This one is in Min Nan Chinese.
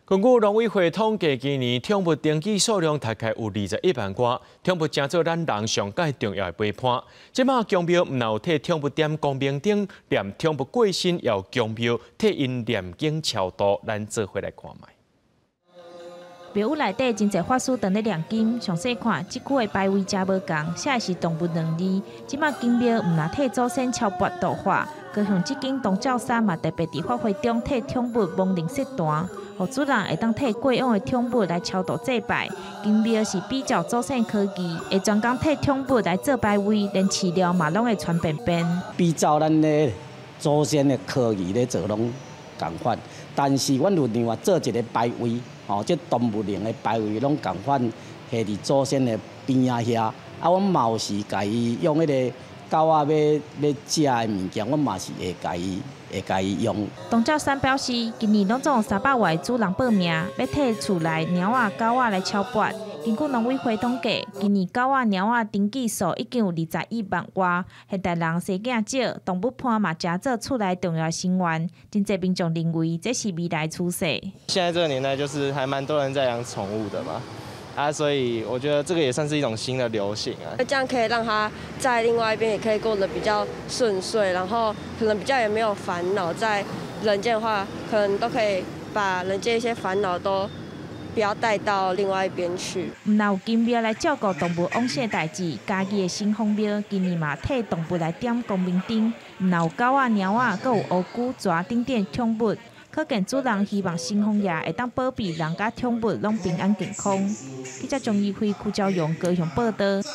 根據農委會統計，今年寵物登記數量大概有21萬外，寵物成做咱人上蓋重要的陪伴。這馬宮廟毋但有替寵物點光明燈，連寵物過身也有宮廟替𪜶念經超度，咱做伙來看覓。廟宇內底真濟法師佇咧念經，詳細看，這區的牌位誠無仝，寫的是動物兩字。這馬宮廟毋但替祖先超拔度化，高雄這間東照山嘛特別佇法會中替寵物亡靈設壇，予主人會當替過往的寵物來超度祭拜。宮廟是比照祖先科技，會專工替寵物來做牌位，連飼料嘛攏會傳便便。比照咱的祖先的科技咧做攏仝款，但是阮有另外做一个牌位。哦，這動物靈的牌位攏仝款，下佇祖先的邊仔遐。啊，阮嘛有時共伊用彼个狗仔欲食的物件，阮嘛是會共伊用。東照山表示，今年攏總有300外主人報名，欲替厝內貓仔、狗仔來超拔。根據農委會統計，今年狗仔、貓仔登記數已經有21萬外。現代人生囝少，動物伴嘛誠做厝內重要成員。真濟民眾認為這是未來趨勢。現在這個年代，就是還蠻多人在養寵物的嘛，啊，所以我覺得這個也算是一種新的流行啊。這樣可以讓他在另外一邊也可以過得比較順遂，然後可能比較也沒有煩惱。在人間的話，可能都可以把人間一些煩惱都不要帶到另外一邊去。毋但有宮廟來照顧動物往生的代誌，嘉義的新豐廟今年嘛替動物來點光明燈。毋但有狗仔、貓仔，閣有烏龜、蛇等等寵物，可見主人希望新豐爺會當保庇人佮寵物攏平安健康。記者張怡輝、邱昭勇高雄報導。